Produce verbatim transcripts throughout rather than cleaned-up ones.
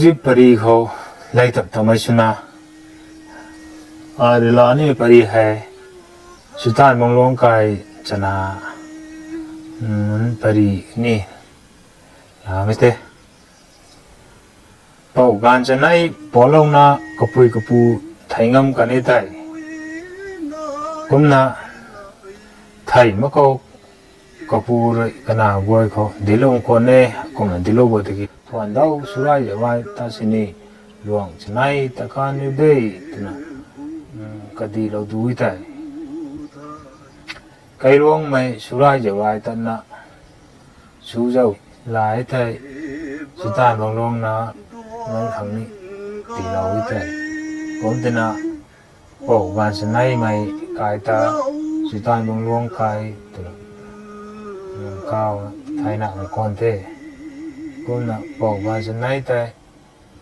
Zip pari khou lei tap tamei swna, a, rila ni pari hei, Sutan Bangluang kai chana, mm, pari ni, lamei the. Pou ganv chanei palouna kapui kapu thei ngam kan e tei. Kumna thei makou kapu rui kana guay khou dilou khwan e, kumna dilou bo tiki. Thuan dau surai zauai ta sini luang chanei ta kan niu de, twna, mm, kadilou dui tei. Kailuangmei surai zauai tatna, su zau lai tei, Sutan Bangluang na, nang khang ni, tilou tei. Kum tina, pou ganv chaneimei kai ta, Sutan Bangluang kai, twna, mm, kau, theina ang khwan the. Kumna, pou ganv chanei tei,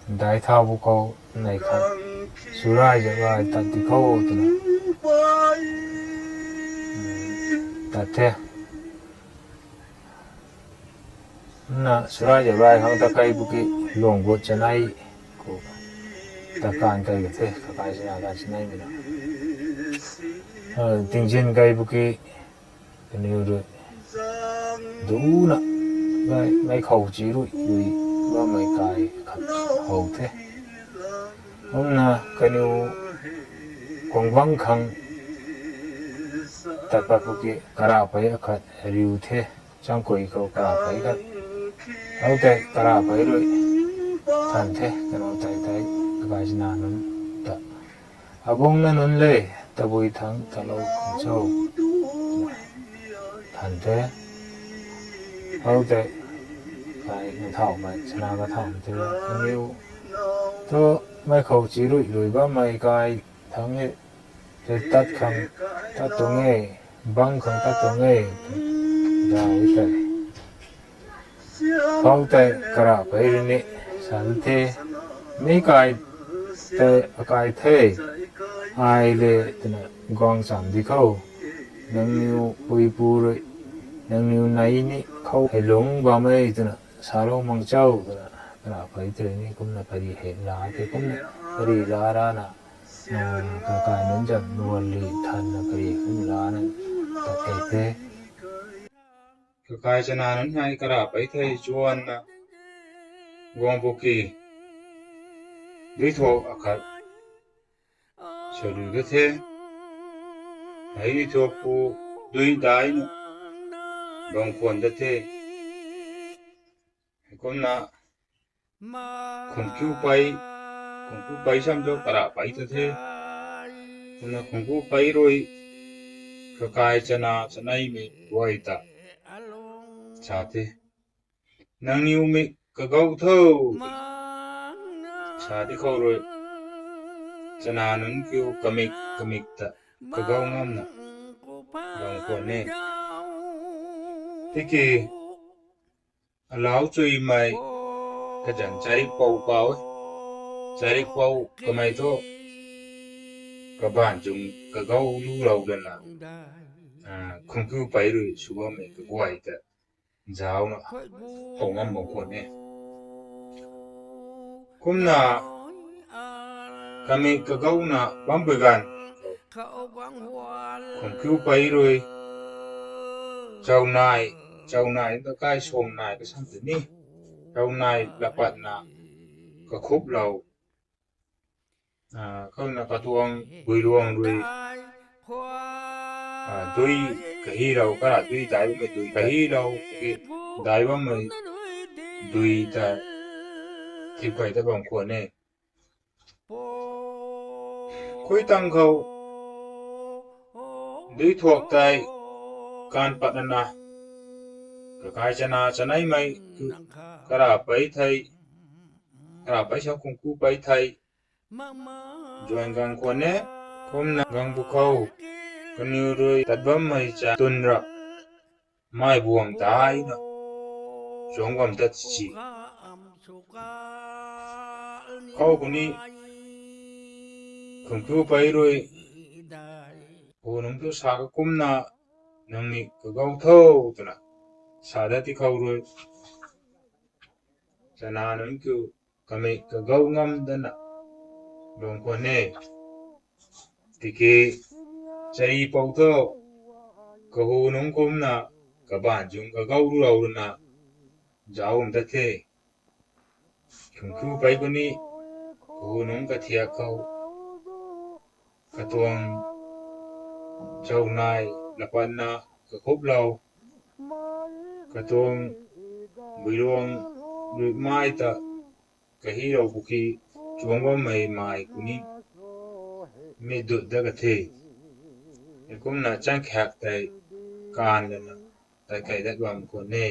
dai thau bu khou nei khat, surai zauai tat ti khou twna, tat the. Na surai zauai khang ta kai bu ki luang gut chanei khou ta kan kai ka the, kakai chana kan chaneimei na. A, tingzin kai bu ki kaniw rui duna, mei, mei khou chi rui, rui, bammei kai khat how the. Kumna kaniw kuang bang khang tat pat bu ki karahpei akhat riu the, changkui khou karahpei khat. Hou tei karahpei rui than the, kanu tei tei, kakai chana nunc ta. Abungc na nunc le, tabui thangc talou khang cho. Than the. Hou tei, kai kathauhmei, chana kathauhmei the, aniw thu, mei khou chi rui rui bammei kai thangc e, tei tat khang tat tuang e, bang khang tat tuang e, dau tei. Hou tei karahpei rui ni sa the, mi kai tei akai the, ai le twna guang cham di khou, nangniw puipu rui, nangniw nei ni khou hei lungc bam e twna salou mang cho twna, karahpei tei ni kumna pari hei la the, kumna pari la rana, a, kakai nunc zam nuan li thanna pari kum lana tat kei the. Kakai chana nunc hei karahpei thei chuanna guang bu ki, dui thuak akhat sw lu da the. Hei dui thuak pu dui daina bam khwan da the. Kumna khungkiupei, khungkiupei sam thu karahpei ta the. Kumna khungkiupei rui kakai chana chaneimei guay ta sa the, nangniw mik kagou tho, sa di khou rui chana nunc kiu kamik kamik ta kagou ngamna bam khwan e. Tiki alau chuimei kazanc charikpou pou e. Charikpou kamei thu kabaanv zung kagou lulou lana, a, khungkiupei rui sw bammei kaguay ta zauna how ngam bam khwan e. Kumna kamik kagouna bampui ganv khungkiupei rui chaunai, chaunai ta kai suangnai kasam tei ni, chaunai lapatna kakhuplou, a, kumna katuang guiluang rui, a, dui kahilou, karah dui dai bammei dui kahilou, ki dai bammei dui ta thipkei ta bam khwan e. Khui tang khou dui thuak tei kaanv patna na, kakai chana chaneimei karahpei thei, karahpei sa khungkiupei thei zuan gang khwan e. Kumna gang bu khou kaniw rui tat bammei cha twn rap mei buang daina chuang bam tat si. Khou kuni khungkiupei rui pu nunc tu sa kakumna nangniw kagou tho twna sa dat ti khou rui chana nunc kiu kamei kagau ngam dana bam khwan e. Tiki charipou thu kahu nungc kumcna kabaanv zung kagau rulou runa zauc bam tat the. Khumkhupei kuni kahu nungc kathiak khou katuang chounai lapatna kakhuplou, katuang builuang rui mai ta kahilou pwki chuang bammei mai kuni mi dut dat ka the. Heikumna changkhaek tei kaanv lana tatkei dat bam khwan e.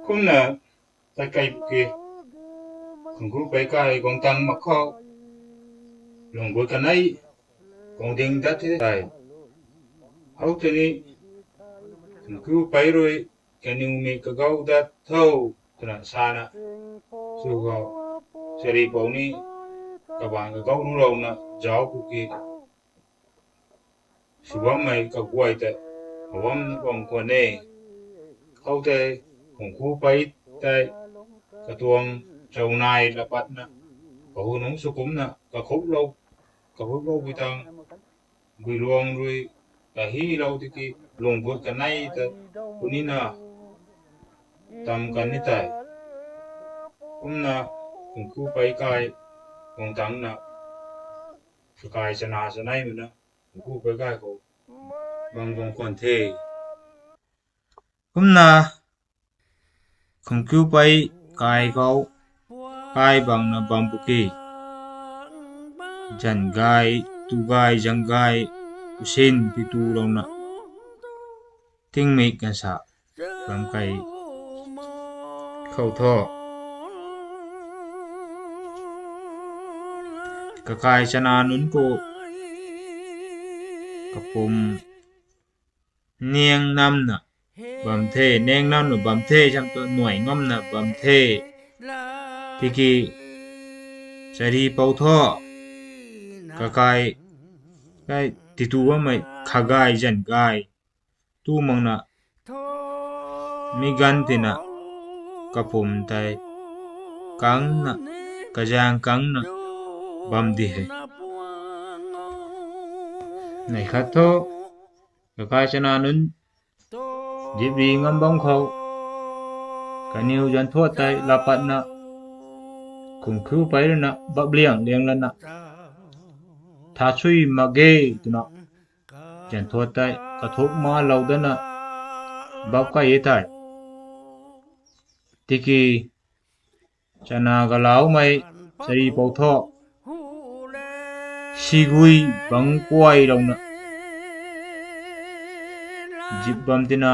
Kumna tatkei pwki Khumkhupei kai guang tang mak khou lungc gut kanei guang ding dat the tei. How tei ni Khumkhupei rui kaniw mei kagau dat tho twna sana sw khou, charipou ni kabaanv kagau rulouna zauc pwki sw bammei kaguay tei kabam bam khwan e. Khoutei Khumkhupei tei katuang chounai lapatna kahu nungc sw kumcna kakhuplou, kakhuplou pui tang builuang rui kahilou tiki lungc gut kanei ta punina tam kan ni tei. Kumna Khumkhupei kai guang tangna kakai chana chanei muna Khumkhupei kai khou bam guang khwan the. Kumna Khumkhupei kai khou kai bangna bam pwki zan gay, tu gay, zang gay, usin titu louna tingmik gansa bam kei khou thu kakai chana nunc khou kapum niang namna bam the, niang namna bam the, sam tu nuai ngamna bam the. Tiki charipou thu kakai, kai titu bammei kha gay zan gay tu makna mi ganv tina kapum tei kangna, kazaeng kangna bam di he. Neih khat thu kakai chana nunc zipri ngam bam khou kaniw zan thuat tei lapatna Khumkhupei ruina bap liang liang lana tha sui mak ge twna zan thuat tei kathuk malou dana bap kei e tei. Tiki chana galaumei charipou thu sigui bang kuaylouna zip bam tina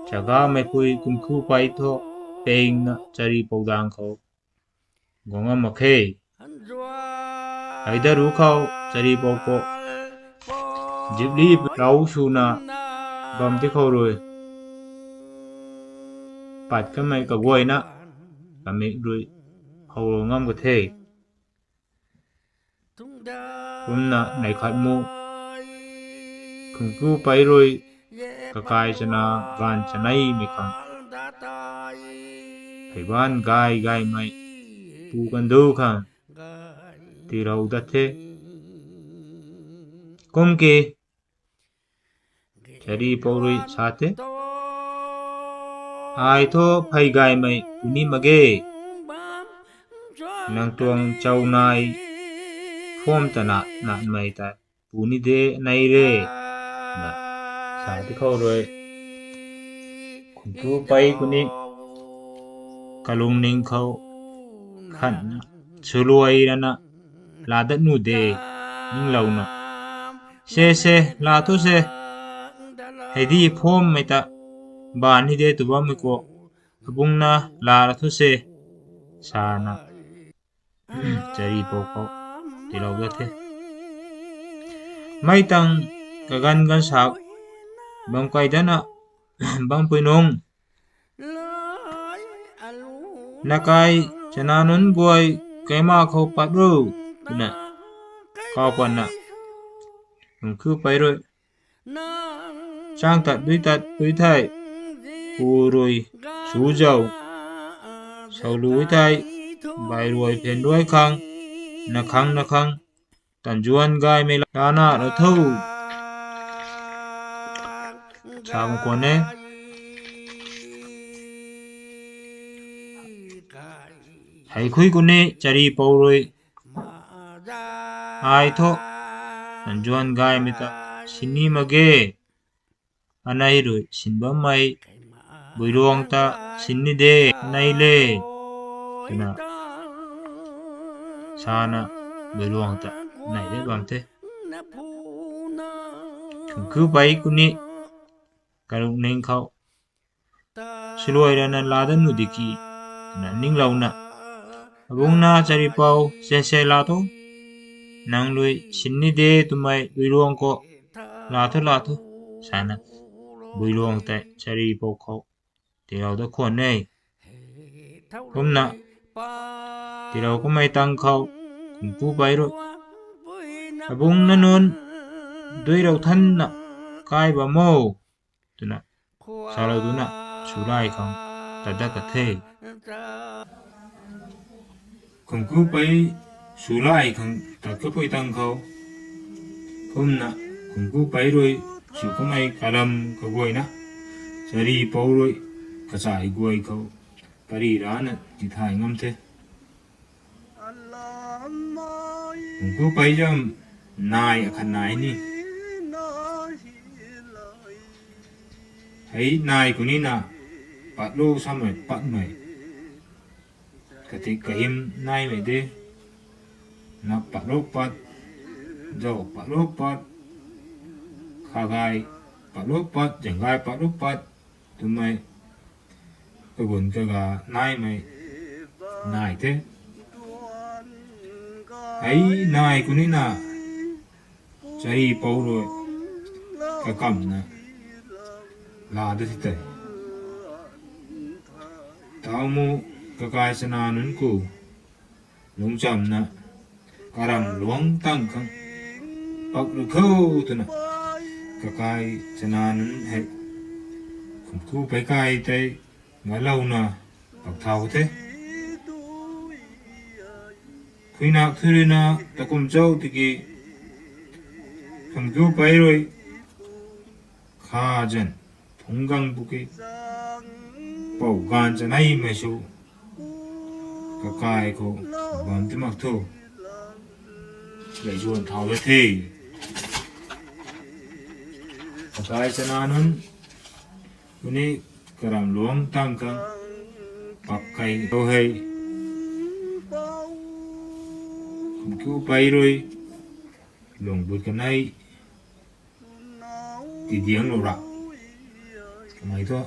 chagameipui Khumkhupei thu pengna charipou daeng khou guang ngam mak khe. Hei dat ruc khou charipou khou zipli lou swna bam ti khou rui pat kanmei kaguayna kamik rui how ngam ka the. Kumna neih khat mu Khumkhupei rui kakai chana gaanv chaneimei khang pheybaanv gay gaymei pu kandu khang tiilou dat the. Kum ki charipou rui sa the, ai thu phey gaymei puni mak ge. Nang tuang chounai pham tana natmei tei puni de nei re, na sa ti khou rui Khumkhupei kuni kalungning khou khatna swluai rana laa dat nu de ninglouna, se se laa thu se, hei di phammei ta baanv ni de tw bammei khou abungna laa ra thu se, sana charipou khou tiilou dat the. Mei tang kaganv gansak bam kei dana bampui nung, nakai chana nunc guay kaima khou pat ru, twna kau patna Khumkhupei rui chang tat dui tat dui thei, pu rui su zau Taw lui thei, bai ruai phen ruai khang, na khang na khang, tanzuan gaymei lana ra tho. Sa bam khwan e. Hei khui kuni Charipou rui, ai thu, tanzuan gaymei ta sinni mak ge. Anei rui sin bammei Builuang ta sinni de, anei le, twna sana Builuang ta nei de bam the. Khumkhupei kuni karuk ning khou swluai rana laa dat nu di ki, twna ninglouna, abungna Charipou, sese laa tho, nang rui sinni de twmei Builuang khou, laa tho laa tho, sana Builuang tei Charipou khou tiilou dat khwan e. Kumna tiilou kamei tang khou Khumkhupei rui, abungna nunc dui rou thanna kai bam o, twna salou duna swlai khang tat dat ka the. Khumkhupei swlai khang tat kapui tang khou, kumna Khumkhupei rui sw kamei kalam kaguayna Charipou rui kachai guay khou pari rana tithay ngam the. Khumkhupei zam nai akhat nai ni. Hei nai kunina patlu samei patmei, katik kahim naimei de. Na patlu pat, zau patlu pat, khagai patlu pat, zanggai patlu pat twmei, kagun kaga naimei nai the. Hei nai kunina Charipou rui kakamna laa dat the tei. Tau mu, kakai chana nunc khou lungchamna karam luangc tang khang pak lu kho, twna kakai chana nunc hei Khumkhupei kai tei ngalouna pak thau the. Khuinak thu ruina takum chau tiki Khumkhupei rui kha zan phungc gang bu ki, pou ganv chaneimei sw kakai khou bam ti mak thu, gayzuan thau dat the. Kakai chana nunc kuni karam luangc tang khang pak kei khou hei Khumkhupei rui luangbut kanei tidiang lou ra. Kamei thu,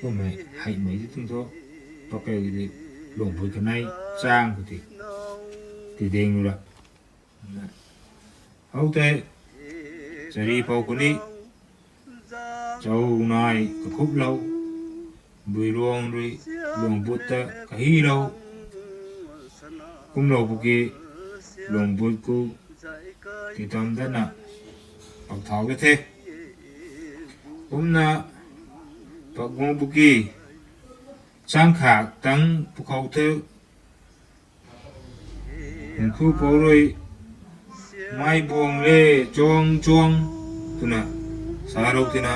kummei heimei ti tuang thu, pak kei di luangbut kanei chang khou ti tidiang lou ra. Khoutei Charipou kuni chau nai kakhuplou, Builuang rui luangbut ta kahilou, kumlou bu ki luangbut khou titam datna pak thau dat the. Kumna pak guang bu ki chang khak tang pwkhou the. Khumkhupou rui meic buang le chuang chuang twna salou tina,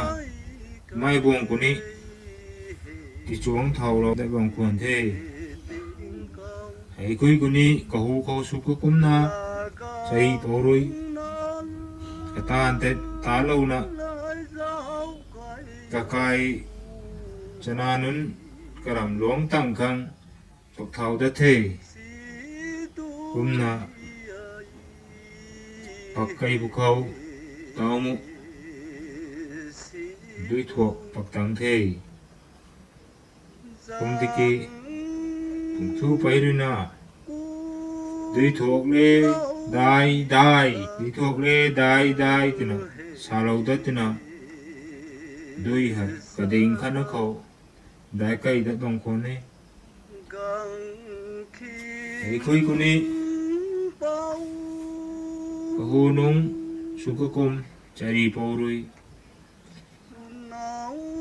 meic buang kuni tichuang thaulou dat bam khwan the. Hei khui kuni kahu khou sw kakumna Charipou rui kataanv tei talouna, kakai chana nunc karam luangc tang khang pak thau dat the. Kumna pak kei pwkhou tau mu, dui thuak pak tang the. Kum tiki Khumkhupei ruina, dui thuak le dai dai, dui thuak le dai dai twna salou dat tina, dui hei kading khatna khou dai kei dat bam khwan e. Hei khui kuni kahu nung sw kakum Charipou rui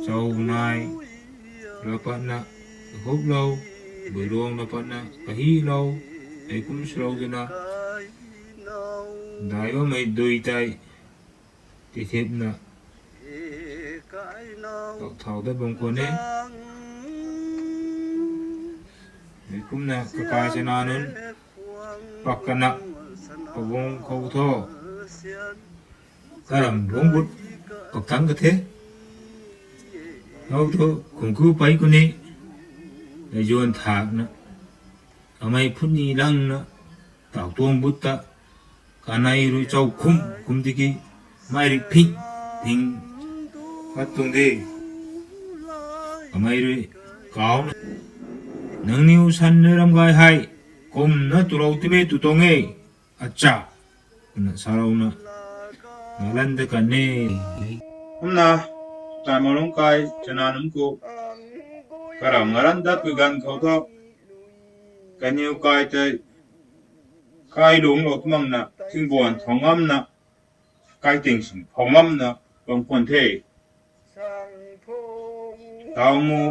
chau nai lapatna kakhuplou, Buiruangna patna kahilou, ei kum swlou twna, dai bammei dui tei tithipna thau dat bam khwan e. Ei kumna kakai chana nunc pak kana pabung khou thu, karam bung gut pak tang ka the. Hou thu khungku pei kuni, zuan thakna, amei phutni langna, tau tuang but ta, kanei rui chau khum kum tiki, mei rui phing, phing pat tuang de. Amei rui kauna, nangniw san nui ram gay hei, kumna tulou time tu tuang e, acha, na salouna, ngalan de kan e. Kumna, tai malung kai, chana nunc khou, karam ngalan dat pui ganv khou thu, kaniw kai tei, kai lungclou twmangna, thingbuan thau ngamna, kai ting sing thau ngamna, bam khwan the. Tau mu,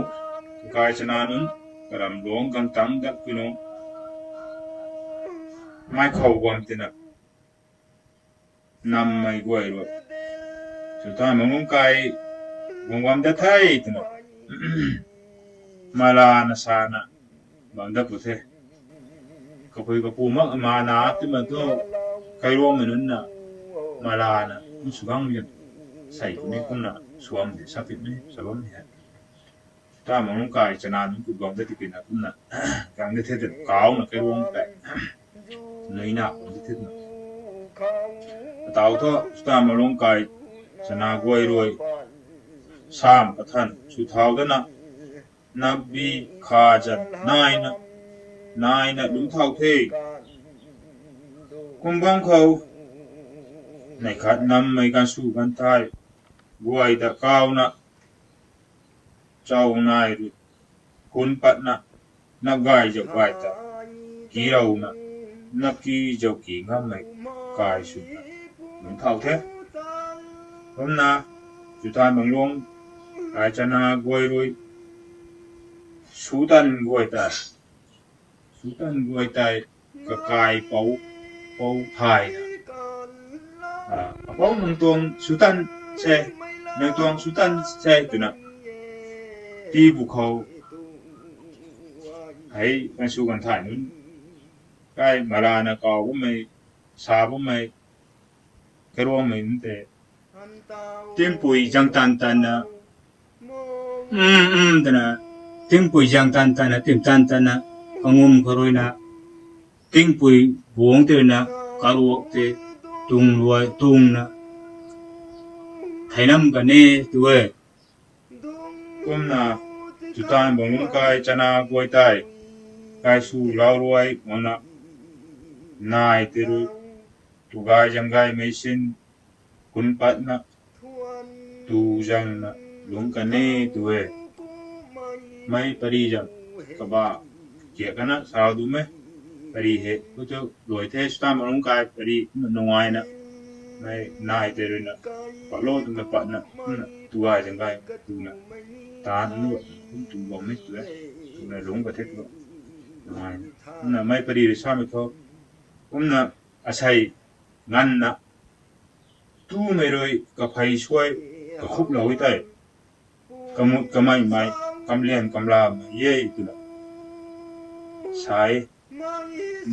kai chana nunc, karam luang gang tang dat pui nunc, mei khou guam tina, nammei guay rui, chutan malung kai, guang guam dat the twna, malana sana, bam dat pu the. Kapui kapu mak mana twmei thu, kairuangmei nunc na, malana, sw gang lian, sei kuni kumna, suam de, sapitmei, sa bammei hei. Chutan malung kai, chana nunc khou guam dat tipina kumna, gang de the twna, kauna kairuang tei, nuina, guam de the twna. Atau thu, chutan malung kai, chana guay rui, sam kathan, sw thau dana, nabi kha zan naina, naina lungc thau the. Kum bang khou, neih khat nammei ganv sw ganv thai, guay ta kauna, chau nai rui, hun patna, nap gay zauc gay ta, kirouna, nap ki zauc ki ngammei, kai swna, lungc thau the. Kumna, chutan malung kai, chana guay rui, sutan guay ta, sutan guay tei, kakai pou, pou thay na, apou nang tuang sutan se, nang tuang sutan se twna, tii bu khou, hei kan sw kan thay nunc, kai malana kau bammei, sa bammei, kairuangmei nunc tei, tingpui zang tan tanna, um, um, twna, tingpui zang tan tanna, tim tan tanna, kangum kha ruina, tingpui buangc tei ruina, karuak tei, tung ruai, tungna, thei nam kan e, tu e. Kumna, chutan bang lungc kai, chana guay tei, kai sw lau ruai, mana, nai tei rui, tu gay zang gaymei sin, kun patna, tu zangna, lungc kan e, tu e. Mei pari zang, kaba, kiak kana, sau du me, pari hei, ku thu, luai the, chutan bang lungc kai, pari, nungaina, mei, nai tei ruina, patlo twna patna, tu gay zang gay, tuna, tan nu, kum tu bam e, tu e, tuna lungc ka the tu, nungaina. Kumna mei pari rui samei thu, kumna, asei, nganvna, tumei rui kaphey suai, kakhuplou e tei, kamut kameimei, kamlian kamlamei e twna, sa e,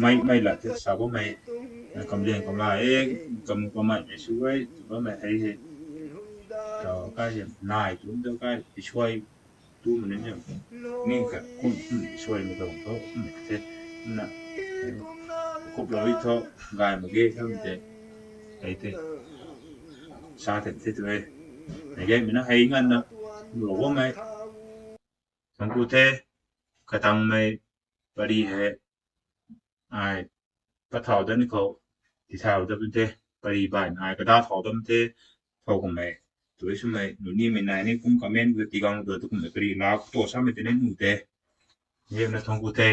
mei, mei lat the sa bammei, kamlian kamla e, kamut kameimei sw e, tw bammei hei hei, tau kai hei, nai tu tau kai, suai, tumei nunc ni kha kum, kum suaimei tuang thu, kum the, na, kuplou e thu, gay mak ge tham tei, hei tei, sa the the tu e, hei gaymei na hei nganvna, lou bammei, thangc ku the, katangmei, pari hei, ai, pat thau dat ni khou, tithau dat the, pari baihna ai kada thau dat the, thau kummei, tu e swmei, nunimei nai ni kum comment khou tigang tu, tu kummei pari la khou tu samei tei ni nu the, hei na thangc ku the.